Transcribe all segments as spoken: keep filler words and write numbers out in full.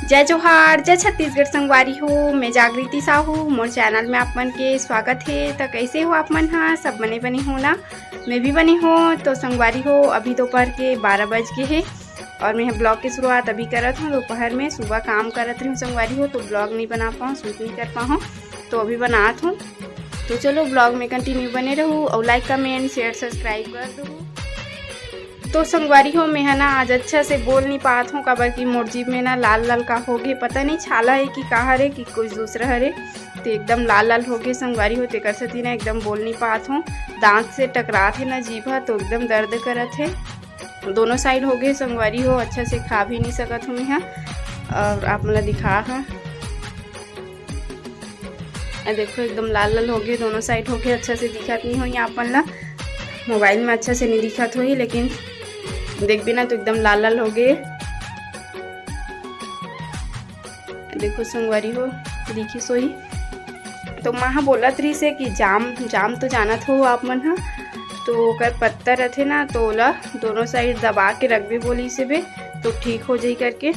जय जोहार, जय छत्तीसगढ़ संगवारी हो। मैं जागृति साहू, मोर चैनल में आप मन के स्वागत हे। त कैसे हो आप मन ह? सब बने बने हो ना? मैं भी बने हो। तो संगवारी हो, अभी दोपहर के बारह बज गे हे और मैं ब्लॉग के शुरुआत अभी करत हूँ। दोपहर में सुबह काम करत रही हूँ संगवारी हो, तो ब्लॉग नहीं बना पाऊँ, शूट नहीं कर पाऊँ, तो अभी बनात हूँ। तो चलो, ब्लॉग में कंटिन्यू बने रहू और लाइक, कमेंट, शेयर, सब्सक्राइब कर दो। तो संगवारी हो, मैं ह ना आज अच्छा से बोल नहीं पात हूँ, काबर कि मोर जीभ में ना लाल लाल का हो गे, पता नहीं छाला है कि का हरे कि कुछ दूसरा हरे, तो एकदम लाल लाल हो गे संगवारी हो, तेकर सेती ना एकदम बोल नहीं पात हूँ। दांत से टकरात है ना जीभ ह, तो एकदम दर्द करत है। दोनों साइड हो गे संगवारी हो, अच्छा से खा भी नहीं सकत हूँ मैं ह। और आप मन ला दिखा ह, ए देखो, एकदम लाल लाल हो गे, दोनों साइड हो गे, अच्छा से दिखत नहीं होही आप मन ला। मोबाइल में अच्छा से नहीं दिखत होही, लेकिन देखबे ना तो एकदम लाल लाल हो गे। देखो संगवारी हो, दिखिस होही। तो माँ ह बोलत रहिस हे कि जाम, जाम तो जानत हो आप मन ह, तो ओकर पत्ता रथे ना, तो ओला दोनों साइड दबा के रखबे बोलिस हे बे, तो ठीक हो जाही करके।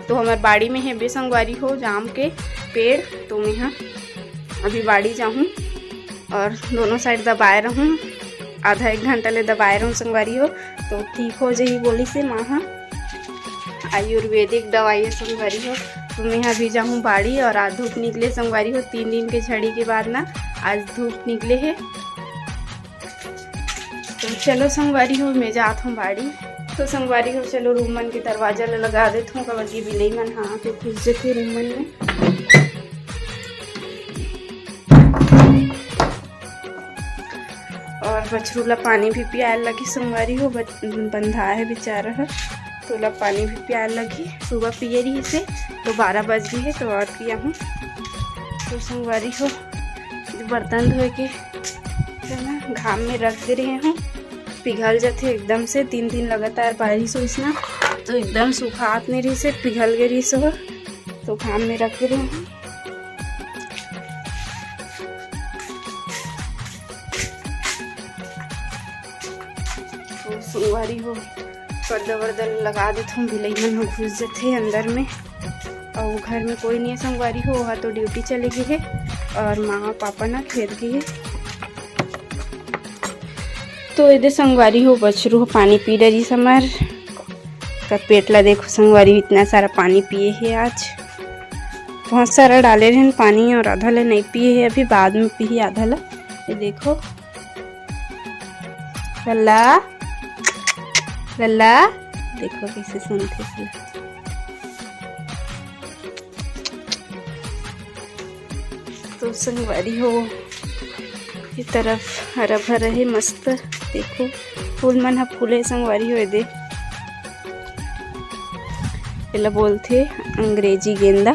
तो हमर बाड़ी में हे बे संगवारी हो जाम के पेड़, तो मैं ह अभी बाड़ी जाहूँ और दोनों साइड दबाए रहूँ, आधा एक घंटा ले दबाए रहूँ संगवारी हो, तो ठीक हो जाही बोलिस हे माँ ह। आयुर्वेदिक दवाई है संगवारी हो। तो मैं अभी जाहूँ बाड़ी और आज धूप निकले संगवारी हो, तीन दिन के झड़ी के बाद ना आज धूप निकले है। तो चलो संगवारी हो, मैं जात हूँ बाड़ी। तो संगवारी हो, चलो रूम मन के दरवाजा ला लगा देत हूँ, काबर कि बिलई मन ह आके घुस जथे रूम मन में। और बछरू ला पानी भी पियाए लगी संगवारी हो, बच-, बंधा है बेचारा ह, तो ओला पानी भी पियाए लगी। सुबह पिए रहिस हे, तो बारह बज गे हे, तो और पिया हूँ। तो संगवारी हो, बर्तन धोए के है ना, घाम में रख दे रहे हूँ, पिघल जथे एकदम से। तीन दिन लगातार बारिश होइस ना, तो एकदम सुखात नहीं रहिस हे, पिघल गे रहिस हे, तो घाम में रख दे रहे हूँ। तो संगवारी हो, पर्दा वर्दा लगा देथों, बिलई मन ह घुस जथे अंदर में। अउ घर में कोई नहीं है संगवारी हो, ओहा तो ड्यूटी चले गे हे और माँ पापा ना खेत गे हे। तो एदे संगवारी हो, बछरू ह पानी पी डरिस हमर। त पेट ला देखो संगवारी, इतना सारा पानी पिए हे आज। बहुत सारा डाले रहन पानी और आधा ले नहीं पिए हे, अभी बाद में पीही आधा ला। ये देखो लल्ला, लल्ला, देखो कैसे सुनथे। तो संगवारी हो, ये तरफ हरा भरा है मस्त। देखो फूल मन ह फूले संगवारी हो, एदे एला बोलथे अंग्रेजी गेंदा।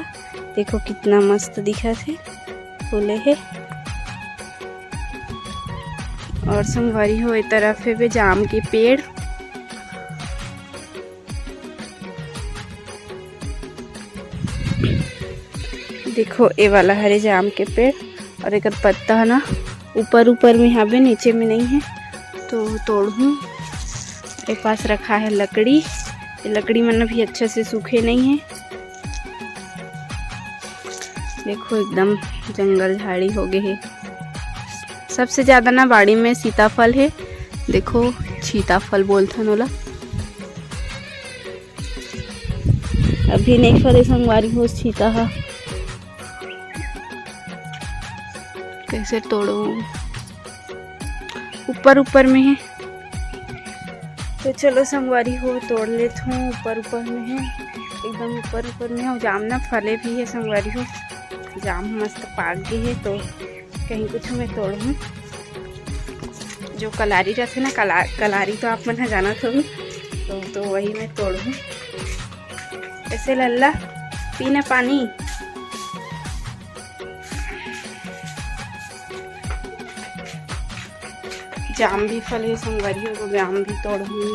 देखो कितना मस्त दिखत हे, फूले हे। और संगवारी हो, ए तरफ हे बे जाम के पेड़। देखो, ए वाला हरे जाम के पेड़ और एकर पत्ता ह ना ऊपर ऊपर में हाबे, नीचे में नहीं है, तो तोड़हूँ। ए पास रखा है लकड़ी, ये लकड़ी मन भी अच्छा से सूखे नहीं है। देखो, एकदम जंगल झाड़ी हो गए है। सबसे ज्यादा ना बाड़ी में सीताफल है। देखो, सीताफल बोलथन ओला। अभी नहीं फरे संगवारी हो सीता हा। कैसे तोड़ो? ऊपर ऊपर में है। तो चलो संगवारी हो, तोड़ लेत हूँ। ऊपर ऊपर में है, एकदम ऊपर ऊपर में है। जाम ना फले भी है संगवारी हो, जाम मस्त पाक गई है। तो कहीं कुछ मैं तोड़हूँ। जो कलारी रहथे ना, कला-, कलारी तो आप मन ह जानत होहू, तो, तो वही मैं तोड़हूँ। ऐसे लल्ला, पीना पानी। जाम भी फले संगवारी हो, तो जाम भी तोड़हूँ।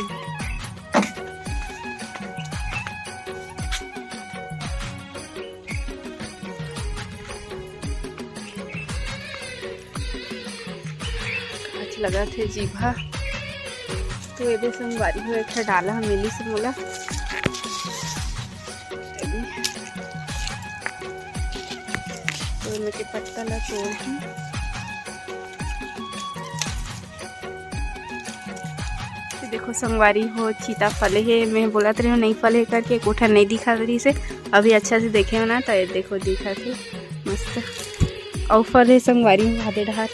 अच्छा लगत हे जीभा। तो एदे संगवारी हो, एक ठा डाला ह मिलिस मोला। के पत्ता ला तोड़हूँ। ये देखो संगवारी हो, चीता फले हे। मैं बोलत रहे नहीं फले हे करके, एक ठन नहीं दिखा रहिस हे। अभी अच्छा से देखे हो ना, तो ये देखो दिखत हे मस्त। अउ फले संगवारी हो, आधे डहार।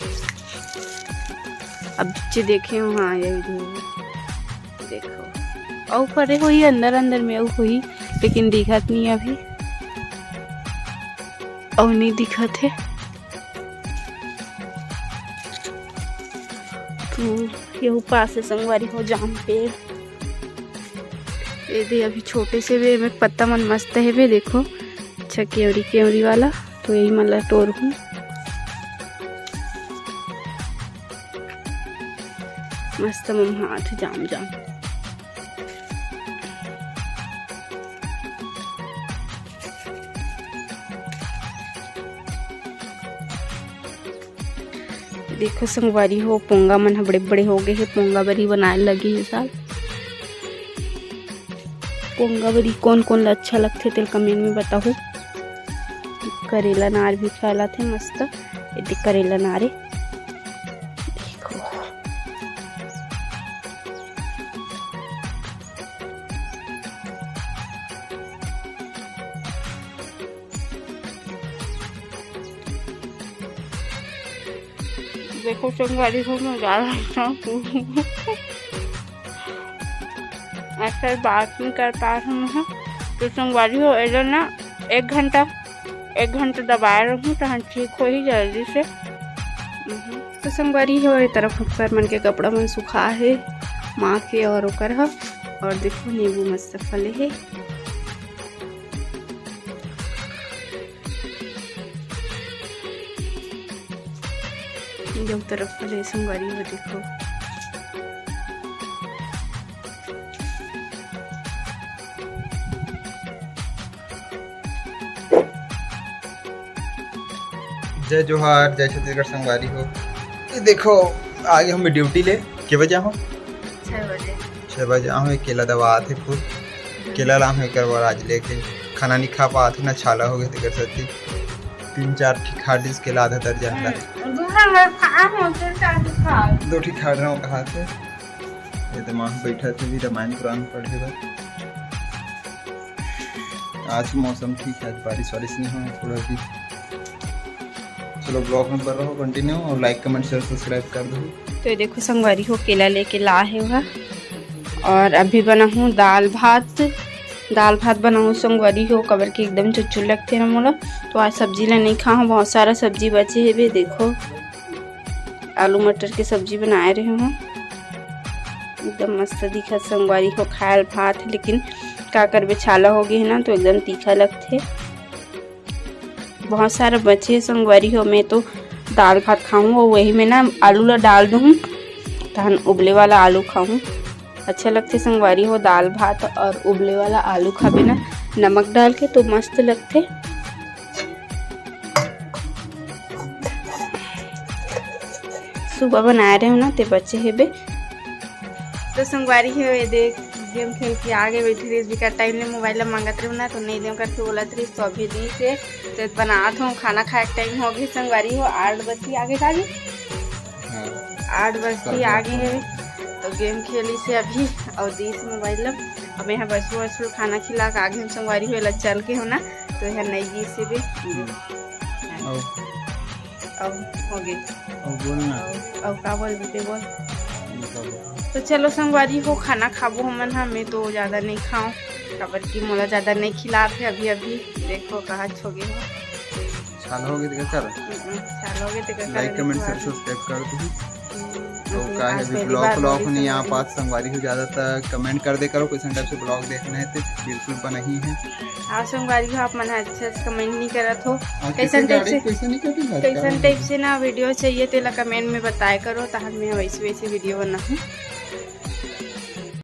अब जे देखे हो, हाँ, यही दे। देखो, अउ फरे होही अंदर अंदर में, अउ होही, लेकिन दिखत नहीं अभी, अउ नहीं दिखत हे। तो यहू पास हे संगवारी हो, जाम पेड़। ये दे अभी छोटे से बे, एमे पत्ता मन मस्त हेबे, देखो, अच्छा केवरी केवरी वाला। तो यही मन ला टोरहूँ। मस्त मम हाथ जाम जाम। देखो संगवारी हो, पोंगा मन ह बड़े बड़े हो गए हे। पोंगा बरी बनाए लगी हे साल। पोंगा बरी कोन कोन ला अच्छा लगथे, तेल comment में बताहू। करेला नार भी फैलाथे मस्त, ये दे करेला नारे। देखो। देखो संगवारी हो, मैं जा रहा हूँ। अच्छा, बात नहीं कर पा रही हूँ, तो संगवारी हो, एला ना एक घंटा, एक घंटा दबाए रहूँ, तहन ठीक होही जल्दी से। तो संगवारी हो, ये तरफ हम कर मन के कपड़ा मन सुखा हे, माँ के और ओकर ह। और देखो, नींबू मस्त फले हे। ये तरफ फले संगवारी हो, देखो। जय जोहार, जय छत्तीसगढ़ संगवारी हो। ये देखो, आगे हम ड्यूटी ले। के बजे हो? छः बजे। छः बजे आहूँ, एक केला दबात हे फूल। केला लाहूँ एकर बर आज लेके। खाना नहीं खा पात हे ना, छाला हो गए तेकर सेती। तीन चार ठी खा डीस केला, आधा दर्जन ला। हम्म, दूसरा मैं खा हूँ, तीन चार ठी खा। दो ठी खा रहा हूँ, कहा थे। ये तो माँ बैठा थे भी रामायण पुराण पढ़े बर। आज मौसम ठीक है, आज बारिश वारिश नहीं हुआ है थोड़ा भी। चलो, vlog में बने रहो continue और like, comment, share, subscribe कर दो। तो ये देखो संगवारी हो, केला लेके ला हे वह। और अभी बनाहूँ दाल भात। दाल भात बनाहूँ संगवारी हो, काबर कि एकदम चुचुर लगथे ना मोला। तो आज सब्जी ला नहीं खाहूँ, बहुत सारा सब्जी बचे हेबे। देखो, आलू मटर के सब्जी बनाए रहे हूँ, एकदम मस्त दिखत संगवारी हो, खायल भात। लेकिन का करबे, छाला हो गए हे ना, तो एकदम तीखा लगथे। बहुत सारा बचे हे संगवारी हो, मैं तो दाल भात खाहूँ और वही में ना आलू ला डाल दूँ, तहन उबले वाला आलू खाहूँ। अच्छा लगथे संगवारी हो, दाल भात और उबले वाला आलू खाबे ना नमक डाल के, तो मस्त लगथे। सुबह बनाए रहे हूँ ना, ते बचे हेबे। तो संगवारी हो, ये देख, गेम खेल के आगे बैठी रहिस, बिकट टाइम ले मोबाइल ला मांगत रहे ना, तो नहीं देम करके बोलत रहिस, तो अभी दीस हे। तो बनात हूँ, खाना खाए के टाइम हो गए संगवारी हो, आठ बजती आगे का जी? हाँ। आठ बजती आगे हे, तो गेम खेलिस हे अभी, और दीस मोबाइल ला। अब यहाँ बसु वसु खाना खिला के आगे हम संगवारी हो, एला चल के हो ना, तो यहाँ नहीं गीस हे बे। हम्म। और अब हो गए। अब बोल ना। अब, अब का बोल देते, बोल। ये का बोल? तो चलो संगवारी हो, खाना खाबो हमन हा। मैं तो ज्यादा नहीं खाऊं, काबर कि मोला ज्यादा नहीं खिलात हे अभी अभी। देखो कहाँ छोगे हो। छाला हो गए तेकर। हम्म, छाला हो गए तेकर। Like, comment, share, subscribe कर दो। तो का है, अभी vlog vlog नहीं आ पात संगवारी हो, ज्यादातर comment कर दे करो, कैसन type से vlog देखना है तो बिल्कुल बनाही है। हाँ संगवारी हो, आप मन अच्छा से comment नहीं करत हो, कैसन type से, कैसन type से ना video चाहिए तेला comment में बताए करो, तहन मैं वैसे वैसे video बनाहूँ।